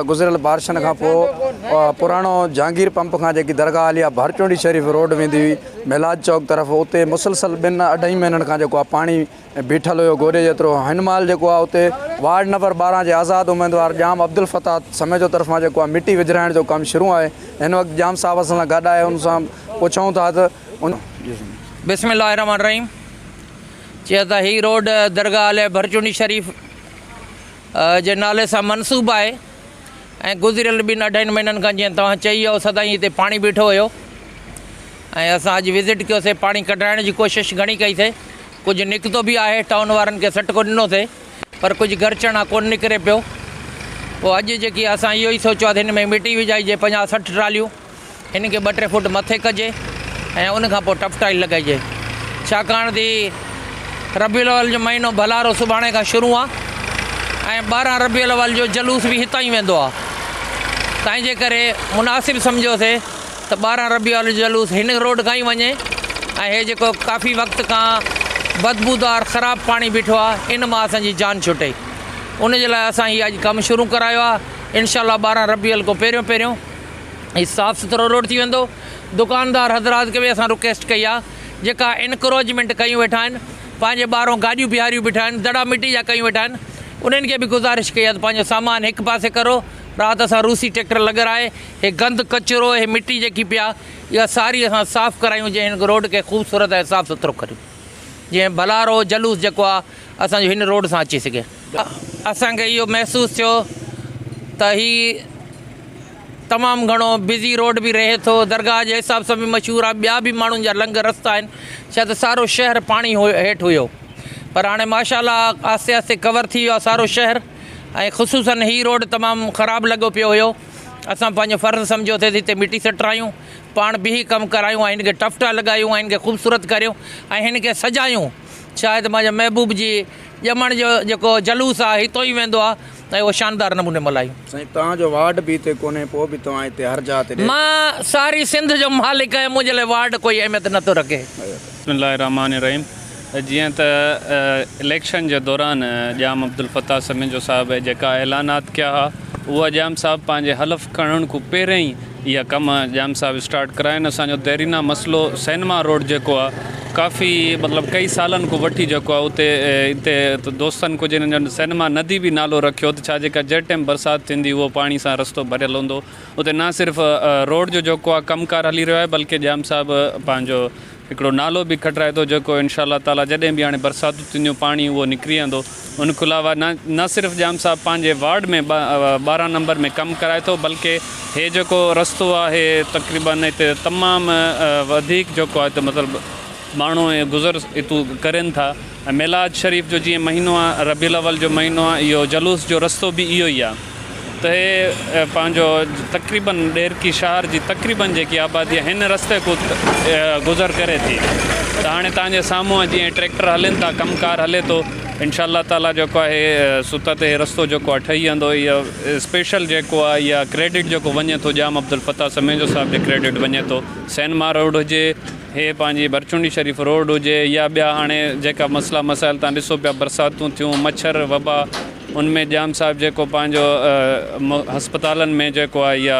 گذريل بارشن کان پوء پراڻو جهانگير پمپ کان جيڪي درگاهه عاليه ڀرچونڊي شريف روڊ ويندي هئي ميلاد چوڪ طرف اتي مسلسل ٻن اڍائي مهينن کان جيڪو آهي پاڻي بيٺل هيو گوڏي جيترو هن مهل جيڪو آهي اتي وارڊ نمبر 12 جي آزاد اميدوار ڄام عبدالفتاح سميجو طرفان جيڪو آهي مٽي وجهرائڻ جو ڪم شروع آهي هن وقت ڄام صاحب اسان سان گڏ آهي ان سان پڇون ٿا ته ان بسم الله الرحمن الرحيم چيو ته هي روڊ درگاهه عاليه ڀرچونڊي شريف جي نالي سان منسوب آهي ۽ گذريل ٻن اڍائين مهينن کان جيئن توهان چئي ويو سدائين هتي پاڻي بيٺو هيو ۽ اسان اڄ وزٽ ڪيوسي پاڻي ڪڍرائڻ جي ڪوشش گهڻي ڪئي سي ڪجهه نڪتو به آهي ٽائون وارن کي سٽڪو ڏنو سي پر ڪجهه گرچڻا ڪونه نڪري پيو پوء اڄ جيڪي اسان اهو ئي سوچيو آهي ته هن ۾ مٽي وجهائجي 50 60 ٽراليون هن کي ٻه ٽي فوٽ مٿي ڪجي ۽ ان کان پوء ٽف ٽائل لڳائجي ڇاڪاڻ ته ربيع الاول جو مهينو ڀلارو سڀاڻي کان شروع آ ۽ 12 ربيع الاول جو جلوس به هتان ئي ويندو آ تنهن جي ڪري مناسب سمجهيوسي ته 12 ربيع الاول جو جلوس هن روڊ کان ئي وڃي ۽ هي جيڪو ڪافي وقت کان بدبودار خراب پاڻي بيٺو آ ان مان اسان جي جان ڇٽي ان جي لاء اسان هي اڄ ڪم شروع ڪرايو آ انشاء الله 12 ربيع الاول کان پهريون پهريون هي صاف سٿرو روڊ ٿي ويندو. دڪاندار حضرات کي به اسان رڪويسٽ ڪئي آ جيڪا انڪروچمينٽ ڪيون ويٺا آهن پنهنجي ٻاهرون گاڏيون بيهاريون بيٺا آهن دڙا مٽي جا ڪيون ويٺا آهن انهن کي به گذارش ڪئي آ ته پنهنجو سامان هڪ پاسي ڪرو رات اسان روسي ٽريڪٽر لڳرائي هي گند ڪچرو هي مٽي جيڪي پيا اها ساري اسان صاف ڪرايون جنهن هن روڊ کي خوبصورت ۽ صاف سٿرو ڪريون جنهن ڀلارو جلوس جيڪو آ اسان جو هن روڊ سان اچي سگهي. اسان کي اهو محسوس ٿيو ته هي تمام گهڻو بزي روڊ به رهي ٿو درگاهه جي حساب سان به مشهور آهي ٻيا به ماڻهن جا لنگهه رستا آهن ڇا ته سارو شهر پاڻي هيٺ هيو پر هاڻي ماشاء الله آهستي آهستي ڪور ٿي ويو آهي سارو شهر ۽ خصوصن هي روڊ تمام خراب لڳو پيو هيو اسان پنهنجو فرض سمجهيو ٿي هتي مٽي سٽرايون پاڻ بيهي ڪم ڪرايون ۽ هن کي ٽفٽا لڳايون ۽ هن کي خوبصورت ڪريون ۽ هن کي سجايون شايد منهنجي محبوب جي ڄمڻ جو جيڪو جلوس آهي هتو ئي ويندو آهي ۽ اهو شاندار نموني ملهايون. سائين توهان جو وارڊ به هتي ڪونهي پوء به توهان هتي هر جاء تي ڏيک. مان ساري سنڌ جو مالڪ آهيان منهنجي لاء وارڊ ڪوئي اهميت نه ٿو رکي. بسم الله الرحمٰن الرحيم جيئن ته اليڪشن جي دوران ڄام عبدالفتاح سميجو صاحب جيڪا اعلانات ڪيا ها اها ڄام صاحب پنهنجي حلف کڻڻ کان پهرين ئي اها ڪم ڄام صاحب اسٽارٽ ڪرايا آهن اسان جو ديرينا مسئلو سئنما روڊ جيڪو آ ڪافي مطلب ڪئي سالن کان وٺي جيڪو آ اتي اتي دوستن ڪجهه انهن جو سئنما ندي به نالو رکيو ته ڇا جيڪا جنهن ٽائيم برسات ٿيندي اهو پاڻي سان رستو ڀريل هوندو اتي نه صرف روڊ جو جيڪو آ ڪم ڪار هلي رهيو آهي بلڪه ڄام صاحب پنهنجو هڪڙو نالو به کٽرائي ٿو جيڪو انشاء الله تعالي جڏهن به هاڻي برساتون ٿينديون پاڻي اهو نڪري ويندو ان کان علاوه نه نه صرف ڄام صاحب پنهنجي وارڊ ۾ 12 نمبر ۾ ڪم ڪرائي ٿو بلڪه هي جيڪو رستو آهي تقريبن هتي تمام وڌيڪ جيڪو آهي ته مطلب ماڻهو گذر هتو ڪرين ٿا ۽ ميلاد شريف جو جيئن مهينو آهي ربيع الاول جو مهينو آهي اهو جلوس جو رستو به اهو ئي آهي ته هي پنهنجو تقريبن ڏيرڪي شهر جي تقريبن جيڪي آبادي آهي هن رستي کان گذر ڪري ٿي ته هاڻي توهان جي سامهون جيئن ٽريڪٽر هلن ٿا ڪم ڪار هلي ٿو انشاء الله تعالي جيڪو آهي ستت هي رستو جيڪو آهي ٺهي ويندو اهو اسپيشل جيڪو آهي اها ڪريڊٽ جيڪو وڃي ٿو ڄام عبدالفتاح سميجو صاحب جي ڪريڊٽ وڃي ٿو سينما روڊ هجي هي پنهنجي ڀرچونڊي شريف روڊ هجي يا ٻيا هاڻي جيڪا مسئلا مسائل تان ڏسو پيا برساتون ٿيون مڇر وبا ان ۾ ڄام صاحب جيڪو پنهنجو هسپتالن ۾ جيڪو آهي يا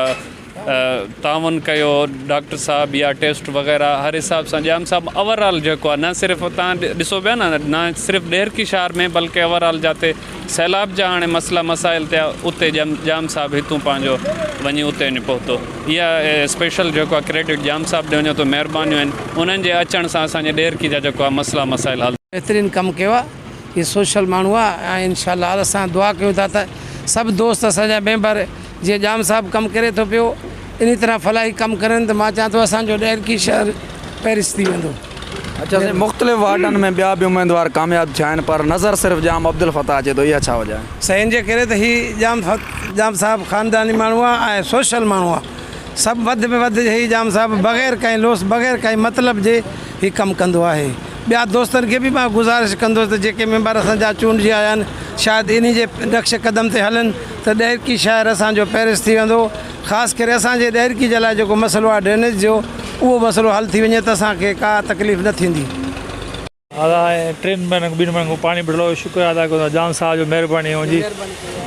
تعاون ڪيو ڊاڪٽر صاحب يا ٽيسٽ وغيره هر حساب سان ڄام صاحب اوور آل جيڪو آهي نه صرف تان ڏسو پيا نه نه صرف ڏهرڪي شهر ۾ بلڪه اوور آل جاتي سيلاب جا هاڻي مسئلا مسائل ٿيا اتي ڄام ڄام صاحب هتون پنهنجو وڃي اتي وڃي پهتو اها اسپيشل جيڪو آهي ڪريڊٽ ڄام صاحب ڏي وڃي ٿو مهربانيون آهن انهن جي اچڻ سان اسان جي ڏهرڪي جا جيڪو آهي مسئلا مسائل حل بهترين ڪم ڪيو آهي هي سوشل ماڻهو آ ۽ انشاء الله اسان دعا ڪيون ٿا ته سڀ دوست اسان جا ميمبر جيئن ڄام صاحب ڪم ڪري ٿو پيو انهي طرح فلاحي ڪم ڪرن ته مان چاهيان ٿو اسان جو ڏهرڪي شهر پيرس ٿي ويندو. اڇا سائين مختلف وارڊن ۾ ٻيا به اميدوار ڪامياب ٿيا آهن پر نظر صرف ڄام عبدالفتاح اچي ٿو اها ڇا وجه آهي؟ سائين ان جي ڪري ته هي ڄام ڄام صاحب خانداني ماڻهو آ ۽ سوشل ماڻهو آ سڀ وڌ ۾ وڌ هي ڄام صاحب بغير ڪنهن لوس بغير ڪنهن مطلب جي هي ڪم ڪندو آهي. ٻيا دوستن کي به مان گذارش ڪندس ته جيڪي ميمبر اسان جا چونڊجي آيا آهن شايد انهي جي نقش قدم تي هلن ته ڏهرڪي شهر اسان جو پيرس ٿي ويندو خاص ڪري اسان جي ڏهرڪي جي لاء جيڪو مسئلو آهي ڊرينيج جو اهو مسئلو حل ٿي وڃي ته اسان کي ڪا تڪليف نه ٿيندي. ادا ۽ ٽن مهينن ٻن مهينن کان پاڻي بيٺل هو شڪر ادا ڪيو ڄام صاحب جو مهرباني هن جي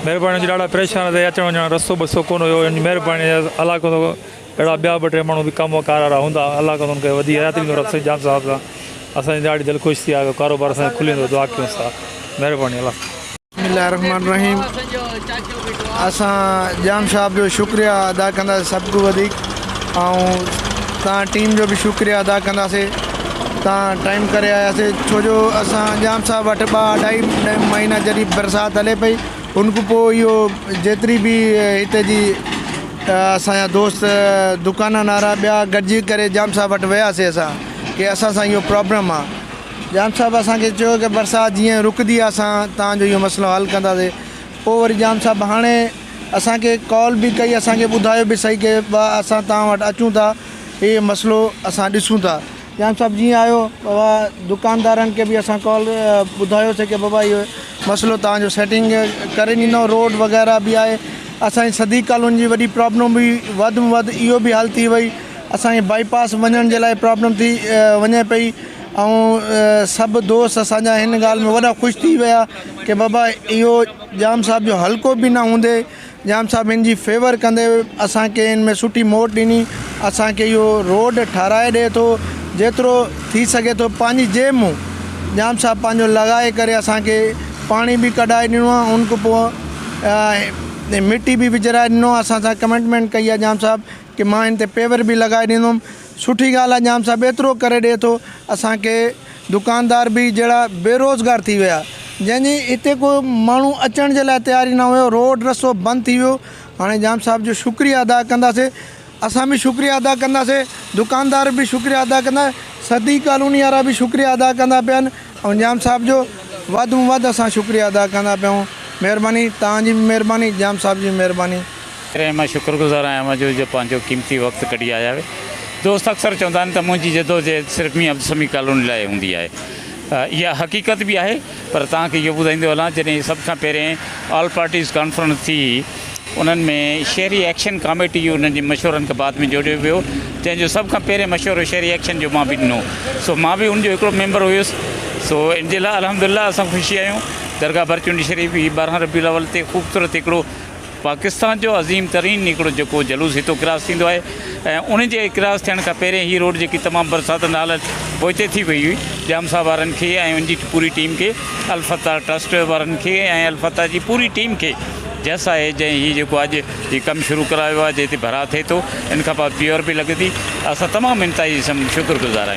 مهرباني جي ڏاڍا پريشان هئاسين اچڻ وڃڻ رستو بستو ڪونه هيو ان جي مهرباني الله ڪندو اهڙا ٻيا ٻه ٽي ماڻهو به ڪم ڪار وارا هوندا الله ڪندو ان کي وڌي حياتي ڏيندو رب سائين ڄام صاحب سان اسان جي ڏاڍي دل خوش ٿي آهي ڪاروبار اسان جو کلي ويندو دعا ڪيون ٿا مهرباني الله. بسم الله الرحمن الرحيم اسان ڄام صاحب جو شڪريه ادا ڪنداسين سڀ کان وڌيڪ ۽ تان ٽيم جو به شڪريه ادا ڪنداسين تان ٽائيم ڪري آياسي ڇو جو اسان ڄام صاحب وٽ ٻه اڍائي مهينا جڏهن برسات هلي پئي ان کان پوء اهو جيتري به هتي جي اسان جا دوست دڪانن وارا ٻيا گڏجي ڪري ڄام صاحب وٽ وياسي اسان ڪي اسان سان اهو پرابلم آ ڄام صاحب اسان کي چيو ڪي برسات جيئن رڪندي اسان تان جو اهو مسئلو حل ڪنداسي پوء وري ڄام صاحب هاڻي اسان کي ڪال به ڪئي اسان کي ٻڌايو به سهي ڪي اسان توهان وٽ اچون ٿا هي مسئلو اسان ڏسون ٿا ڄام صاحب جيئن آيو بابا دڪاندارن کي به اسان ڪال ٻڌايوسي ڪي بابا اهو مسئلو توهان جو سيٽنگ ڪري ڏيندو روڊ وغيره به آهي اسان جي صديق ڪالوني جي وڏي پرابلم هئي وڌ ۾ وڌ اهو به حل ٿي وئي اسان کي بائي پاس وڃڻ جي لاء پرابلم ٿي وڃي پئي ۽ سڀ دوست اسان جا هن ڳالهه ۾ وڏا خوش ٿي ويا ڪي بابا اهو ڄام صاحب جو حلقو به نه هوندي ڄام صاحب هن جي فيور ڪندي اسان کي هن ۾ سٺي موٽ ڏني اسان کي اهو روڊ ٺهرائي ڏئي ٿو جيترو ٿي سگهي ٿو پنهنجي جيب مون ڄام صاحب پنهنجو لڳائي ڪري اسان کي پاڻي به ڪڍائي ڏنو آهي ان کان پوء مٽي به وجهرائي ڏنو آهي اسان سان ڪمٽمينٽ ڪئي آهي ڄام صاحب ڪي مان هن تي پيور به لڳائي ڏيندم سٺي ڳالهه آهي ڄام صاحب ايترو ڪري ڏئي ٿو اسان کي دڪاندار به جهڙا بيروزگار ٿي ويا جنهن جي هتي ڪو ماڻهو اچڻ جي لاء تيار ئي نه هيو روڊ رستو بند ٿي ويو هاڻي ڄام صاحب جو شڪريه ادا ڪنداسي اسان به شڪريه ادا ڪنداسي دڪاندار به شڪريه ادا ڪندا صدي ڪالوني وارا به شڪريه ادا ڪندا پيا آهن ۽ ڄام صاحب جو وڌ ۾ وڌ اسان شڪريه ادا ڪندا پيا آهيون مهرباني توهان جي به مهرباني ڄام صاحب جي به مهرباني. پهرين مان شڪر گذار آهيان اوهان جو جو پنهنجو قيمتي وقت ڪڍي آيا آهيو. دوست اڪثر چوندا آهن ته منهنجي جدوجهد صرف ميان عبدالسميع ڪالوني لاء هوندي آهي. اها حقيقت به آهي پر توهان کي اهو ٻڌائيندو هلان جڏهن سڀ کان پهرين آل پارٽيز ڪانفرنس ٿي انهن ۾ شهري ايڪشن ڪاميٽي انهن جي مشورن کان بعد ۾ جوڙيو ويو جنهن جو سڀ کان پهرين مشورو شهري ايڪشن جو مان به ڏنو سو مان به ان جو هڪڙو ميمبر هيس سو ان جي لاء الحمدلله اسان خوشي آهيون درگاهه ڀرچونڊي شريف هي 12 ربيع الاول تي خوبصورت هڪڙو پاڪستان جو عظيم ترين هڪڙو جيڪو جلوس هتو ڪراس ٿيندو آهي ۽ ان جي ڪراس ٿيڻ کان پهرين هي روڊ جيڪي تمام برساتن حالت پوئتي ٿي وئي هئي ڄام صاحب وارن کي ۽ ان جي پوري ٽيم کي الفتح ٽرسٽ وارن کي ۽ الفتح جي پوري ٽيم کي جس آهي جنهن هي جيڪو اڄ هي ڪم شروع ڪرايو آهي جنهن تي ڀرا ٿئي ٿو ان کان بعد پيور به لڳندي اسان تمام انتهائي شڪر گذار آهيون.